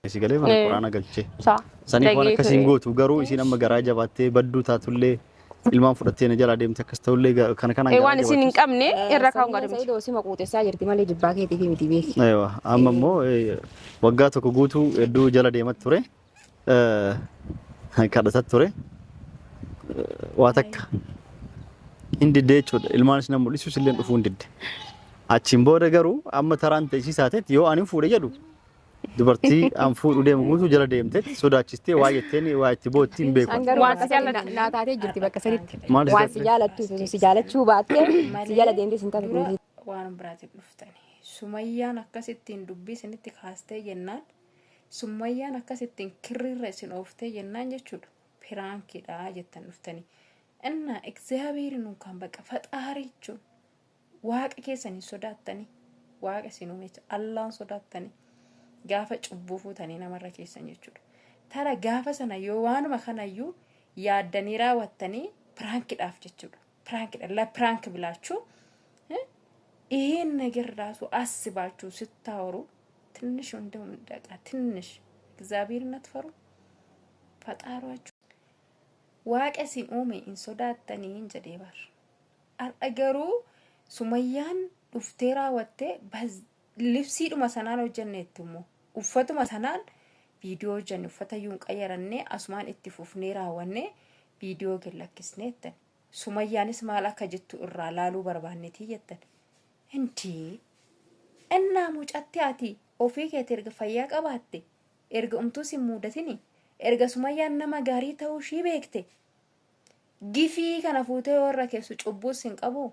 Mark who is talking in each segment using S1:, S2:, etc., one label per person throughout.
S1: Si galee mana quraana galchee. Saniif waan akkasiin gootu garuu isiin amma garaa jabaattee badduu taatullee ilmaan fudhattee na jalaa deemte akkas ta'ullee kana kanaan garaa
S2: Waan isin hin
S1: jabaattus.
S2: qabne irra kaa'uun gaarii miti.
S3: Sa'iidoo sima quuxessaa jirti malee jibbaa keetiif miti beeki.
S1: Aywa amma immoo waggaa tokko guutuu hedduu jala deemat ture. Kadhatat ture. Waa takka hin didde jechuudha. Ilmaanis na mul'isus illee dhufuu hin didde. Achiin booda garuu amma taraan ta'e isii saatetti yoo ani fuudhe jedhu dubartii an fuudhu deemu guutuu jala deemte sodaachistee waa jetteen waa itti bootti hin beeku.
S3: An garuu
S2: Waan
S3: bakka
S2: si
S3: sanitti
S2: jaallattu.
S3: naa taatee jirti bakka sanitti.
S1: Maal si
S3: Waan si
S1: taate?
S3: jaalattu si jaalachuu baattee si jala deemtee sin taate
S4: Dura
S3: kun.
S4: waan biraatiin dhuftani. Sumayyaan akkasittiin dubbii isinitti kaastee jennaan Summayyaan akkasittiin kirriirra isin ooftee jennaan jechuudha. Piraankiidha jettan dhuftanii. Innaa egzaabeeriin unkaan baqa faxaarii jechuun Waaqa keessan hin sodaattanii? Waaqa isin uume jecha Allaan sodaattanii? Gaafa cubbuu fuutanii namarra keessan jechuudha. Tara gaafa sana yoo waanuma kanayyuu yaaddanii raawwattanii piraankidhaaf jechuudha. Piraankidha la piraank bilaachuu ይሄን ነገር ራሱ አስባችሁ ስታወሩ ትንሽ እንደው በቃ ትንሽ እግዚአብሔርን አትፈሩ? ፈጣሪያችሁ waaqa isin uume hin sodaattanii hin jedhee bar. Har'a garuu Sumayyaan dhuftee raawwattee libsiidhuma sanaan hojjenneetti immoo uffatuma sanaan viidiyoo hojjenne uffata iyyuu hin qayyarannee asumaan itti fufnee raawwannee viidiyoo gad lakkisnee jettan. Sumayyaanis maal akka jettu irraa laaluu barbaannetii jettan. Indii innaa mucatti ati ofii keeti erga fayyaa qabaatte erga umtuu sin muudatini erga Sumayyaan nama gaarii ta'uu ishii beekte Gifii kana fuutee yoo irra keessu cubbuus hin qabuu?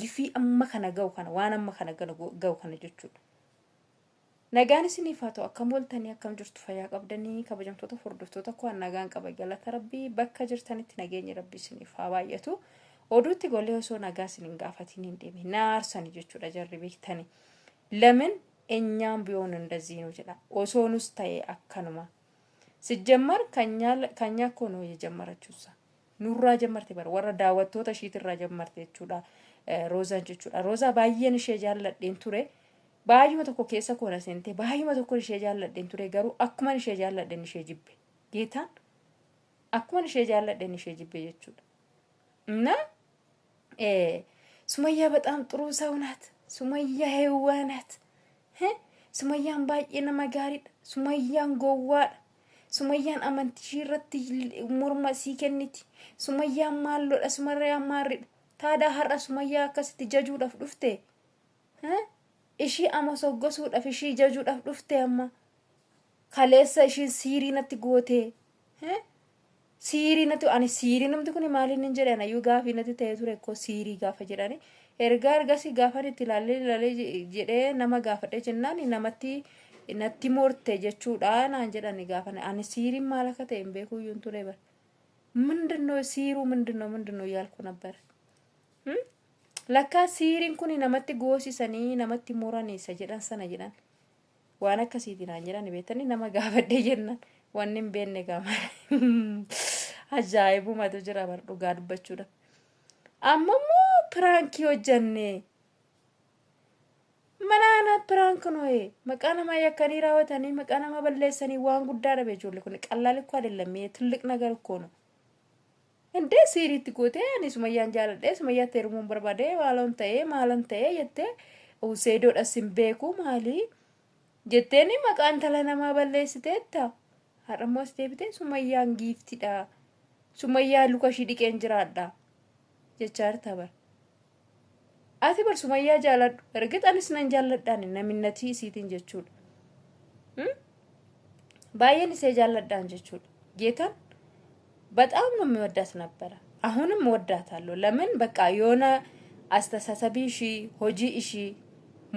S4: Gifii amma kana ga'u kana waan amma kana ga'u kana jechuudha. Nagaan isiniif haa ta'u akkam ooltanii akkam jirtu fayyaa qabdanii kabajamtoota hordoftoota koo nagaan qaba galata rabbii bakka jirtanitti nageenyi rabbii isiniif haa baay'atu. Oduutti golee osoo nagaa isin hin gaafatiin hin deeme naarsani jechuudha jarri beektani. Lamin enyaan biyoon እንደዚህ ነው jedha osoo nus ta'e akkanuma. Sijjammar kanyaa koo noo የጀመረችው እሷ nurraa jammarte bara warra daawwattoota ishiitirraa jammarte jechuudha roozaan jechuudha roozaa baay'een ishee jaalladheen ture baay'uma tokko keessa koo na seente baay'uma tokko ishee jaalladheen ture garuu akkuman ishee jaalladheen ishee jibbe geetaan akkuman ishee jaalladheen ishee jibbe jechuudha እና ሱመያ በጣም ጥሩ ሰው ናት። ሱመያ ሄዋ ናት። Sumayyaan baay'ee nama gaariidha. Sumayyaan gowwaadha. Sumayyaan amantii ishii irratti morma isii kenniti. Sumayyaan maalloodha. Sumayyaan maarridha. Taadaa har'a Sumayyaa akkasitti jajuudhaaf dhufte. Ishii ama soggosuudhaaf ishii jajuudhaaf dhufte amma. Kaleessa ishiin siirii natti gootee. Siirii natti ani siirii namti kun maaliin hin jedhan ayyuu gaafii natti ta'ee ture koo siirii gaafa jedhani ergaa ergasii gaafan itti ilaalee ilaalee jedhee nama gaafadhe jennaan namatti natti morte jechuudha naan jedhani gaafa ani siiriin maal akka ta'e hin beekuu iyyuu hin ture bara. ምንድነው ሲሩ ምንድነው ምንድነው እያልኩ ነበር። Lakkaa siiriin kun namatti goosisanii namatti muranii isa jedhan sana jedhan waan akkasiiti naan jedhan beektanii nama gaafadhee jennaan wanni hin beekne gaama ajaa'ibumatu jira bar dhugaa dubbachuudha. Amma immoo piraankii hojjenne manaana piraank nooye maqaa namaa yakkanii raawwatanii maqaa namaa balleessanii waan guddaa dhabe ijoollee kun ቀላል እኮ አይደለም ይሄ ትልቅ ነገር እኮ ነው። እንዴ siiriitti gootee ani sumayyaan jaaladhee sumayyaatti heerumuun barbaade maalan ta'ee maalan ta'ee jettee useedoodhas hin beeku maalii jetteeni maqaa intala namaa balleessiteetta har'ammoo as deebitee sumayyaan giiftidha sumayyaa luka ishii dhiqeen jiraadha jechaa jirta bar ati bar sumayyaa jaaladhu ergit anis nan jaalladhaan naminnatii isiitiin jechuudha baay'een isee jaalladhaan jechuudha geetaan በጣም ነው የሚወዳት ነበረ። አሁንም እወዳታለሁ። ለምን በቃ የሆነ አስተሳሰቢ ishii hojii ishii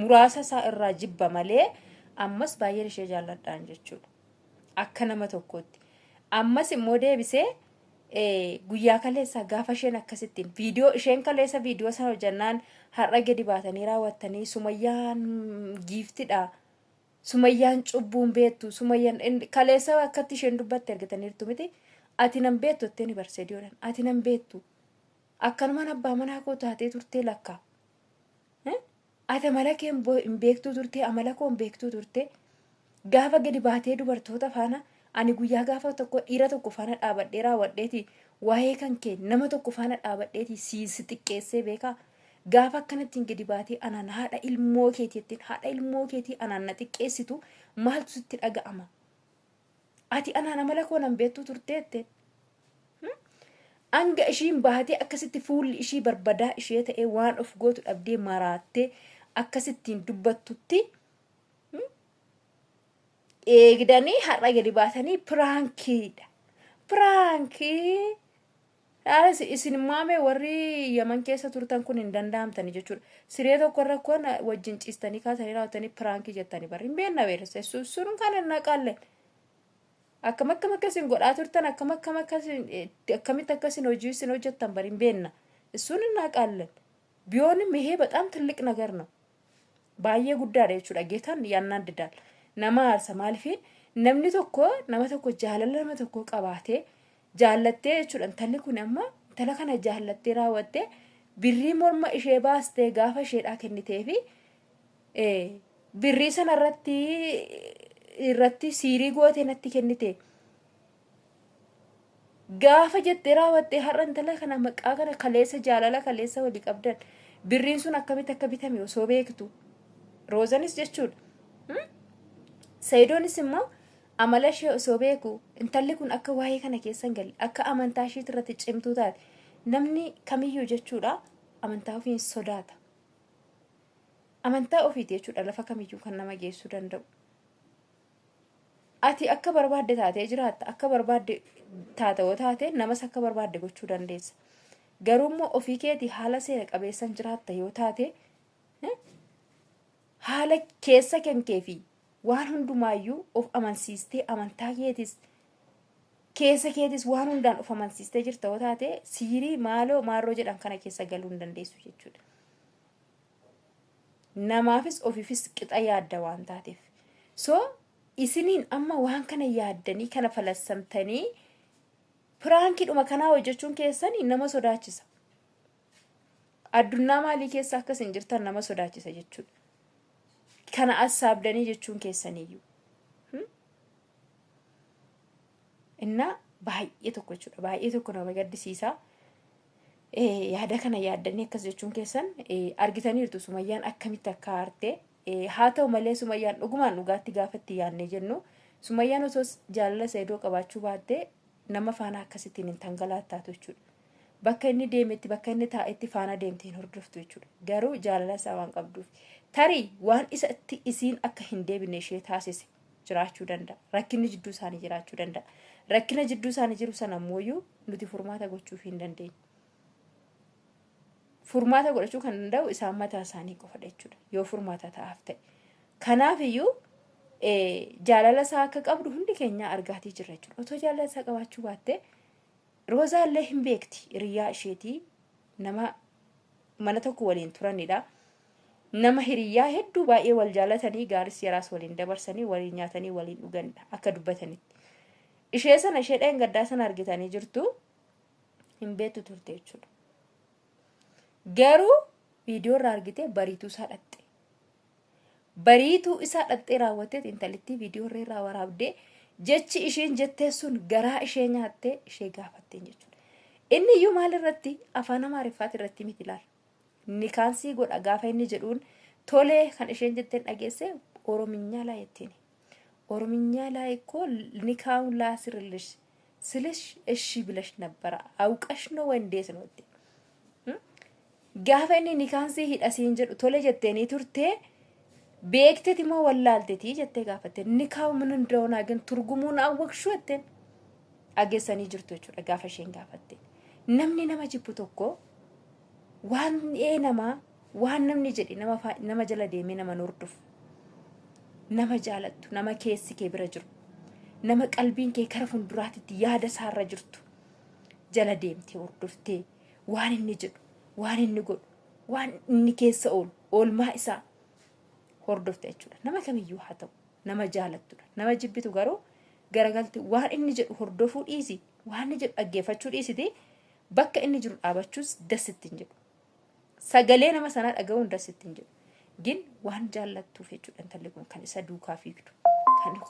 S4: muraasa isaa irraa jibba malee ammas baay'een ishee jaalladhaan jechuudha. Akka nama tokkootti. Ammas immoo deebisee guyyaa kaleessaa gaafa isheen akkasittiin viidiyoo isheen kaleessa viidiyoo sana hojjannaan har'a gadi baatanii raawwattanii sumayyaan giiftidha. Sumayyaan cubbuun beektu sumayyaan kaleessa akkatti isheen dubbatte argitaniirtu miti. Ati nan beektu jettee ni barseediyoodhaan. Ati nan beektu. Akkanumaan abbaa manaa koo taatee turtee lakkaa. Ati amala kee hin beektuu turtee amala koo hin beektuu turtee. Gaafa gadi baatee dubartoota faana ani guyyaa gaafa tokko dhiira tokko faana dhaabadhee raawwadheeti waa'ee kan kee nama tokko faana dhaabadheeti si si xiqqeessee beekaa. Gaafa akkanattiin gadi baatee anaan haadha ilmoo keetii ittiin haadha ilmoo keetii anaan na xiqqeessitu maaltu sitti dhaga'ama? Ati anaan amala koo nan beektuu turteette. Hanga ishiin baatee akkasitti fuulli ishii barbadaa ishee ta'ee waan of gootu dhabdee maraattee akkasittiin dubbattutti eegdanii har'a gadi baatanii prankiidha. Prankii isin maame warri Yaman keessa turtan kun hin danda'amtani jechuudha. Siree tokko irra kun wajjin ciistanii kaasanii raawwatanii prankii jettanii barri hin beekna beersa. Sun kan hin naqaalle. Akkam akkam akkasin godhaa turtan akkam akkam akkasin akkamitti akkasin hojii isin hojjettan bari hin beekna. እሱን እናውቃለን። ቢሆንም ይሄ በጣም ትልቅ ነገር ነው። Baay'ee guddaadha jechuudha. ጌታን ያናድዳል። Nama aarsa maaliifin namni tokko nama tokko jaalala nama tokko qabaatee jaallattee jechuudha. Intalli kun amma intala kana jaallattee raawwattee birrii morma ishee baastee gaafa isheedhaa kennitee fi birrii sana irratti irratti siirii gootee natti kennite. Gaafa jettee raawwattee har'a intala kana maqaa kana kaleessa jaalala kaleessa walii qabdan birriin sun akkamitti akka bitame osoo beektu. Roozanis jechuudha. Sayidoonis immoo amala ishee osoo beeku intalli kun akka waa'ee kana keessa hin galle akka amantaa ishee irratti cimtuu taate namni kamiyyuu jechuudha amantaa ofii hin sodaata. Amantaa ofiiti jechuudha lafa kamiyyuu kan nama geessuu danda'u. Ati akka barbaadde taatee jiraatta akka barbaadde taate yoo taate namas akka barbaadde gochuu dandeessa. Garuu immoo ofii keetii haala seera qabeessan jiraatta yoo taate haala keessa kan kee fi waan hundumaayyuu of amansiistee amantaa keetis keessa keetis waan hundaan of amansiistee jirta yoo taate siirii maaloo maarroo jedhan kana keessa galuu hin dandeessu jechuudha. Namaafis ofiifis qixa yaadda waan taateef. So isiniin amma waan kana yaaddanii kana falassamtanii prankiidhuma kanaa hojjechuun keessanii nama sodaachisa. Addunyaa maalii keessa akkas hin jirtan nama sodaachisa jechuudha. Kana assaabdanii jechuun keessaniyyuu. Innaa baay'ee tokko jechuudha. Baay'ee tokko nama gaddisiisa. Yaada kana yaaddanii akkas jechuun keessan argitaniirtu Sumayyaan akkamitti akka aarte. Haa ta'u malee Sumayyaan dhugumaan dhugaatti gaafa itti yaadnee jennu Sumayyaan osoo jaalala Saayidoo qabaachuu baattee nama faana akkasittiin hin tangalaattaatu jechuudha. Bakka inni deemetti bakka inni taa'etti faana deemtee hin hordoftu jechuudha. Garuu jaalala isaa waan qabduuf. Tarii waan isatti isiin akka hin deebine ishee taasise jiraachuu danda'a. Rakkinni jidduu isaanii jiraachuu danda'a. Rakkina jidduu isaanii jiru sana ammoo nuti furmaata gochuuf hin dandeenyu. Furmaata godhachuu kan danda'u isaan mataa isaanii qofadha jechuudha. Yoo furmaata ta'aaf ta'e. Kanaaf iyyuu jaalala isaa akka qabdu hundi keenya argaatii jirra jechuudha. Otoo jaalala isaa qabaachuu baatte Roozaallee hin beekti hiriyaa isheetii nama mana tokko waliin turanidha. Nama hiriyaa hedduu baay'ee wal jaalatanii gaaris yaraas waliin dabarsanii waliin nyaatanii waliin dhuganidha akka dubbatanitti. Ishee sana ishee dheengaddaa sana argitanii jirtu hin beektu turte jechuudha. Garuu viidiyoo irraa argitee bariituu isaa dhaxxe. Bariituu isaa dhaxxee raawwattee intalittii viidiyoo irraa waraabdee jechi isheen jettee sun garaa ishee nyaattee ishee gaafatteen jechuudha. Inni iyyuu maal irratti afaan Amaariffaati irratti miti ilaala. Nikaansii godha gaafa inni jedhuun tolee kan isheen jetteen dhageesse ኦሮምኛ ላይ jetteen. ኦሮምኛ ላይ እኮ ኒካውን ላስርልሽ ስልሽ እሺ ብለሽ ነበረ አውቀሽ ነው ወይ እንዴት ነው? Gaafa inni nikaansii hidhasiin jedhu tole jetteenii turtee beekteeti moo wallaalteeti jettee gaafatte. ኒካው ምን እንደሆነ ግን ትርጉሙን አወቅሹ jetteen dhageessanii jirtu jechuudha gaafa isheen gaafatte. Namni nama jibbu tokko waan namaa waan namni jedhe nama jala deemee nama hordofu nama jaalattu nama keessi kee bira jiru nama qalbiin kee kara fuulduraatitti yaada isaarra jirtu jala deemtee hordoftee waan inni jedhu waan inni godhu waan inni keessa oolu oolmaa isaa hordofte jechuudha. Nama kamiyyuu haa ta'u nama jaalattudha. Nama jibbitu garuu garagalti waan inni jedhu hordofuu dhiisi waan inni jedhu dhaggeeffachuu dhiisiti bakka inni jiru dhaabachuus dasitti hin jedhu. Sagalee nama sanaa dhaga'uun dasitti hin jedhu. ግን waan jaallattuuf jechuudha intalli kun kan isa duukaa fiigdu. Kan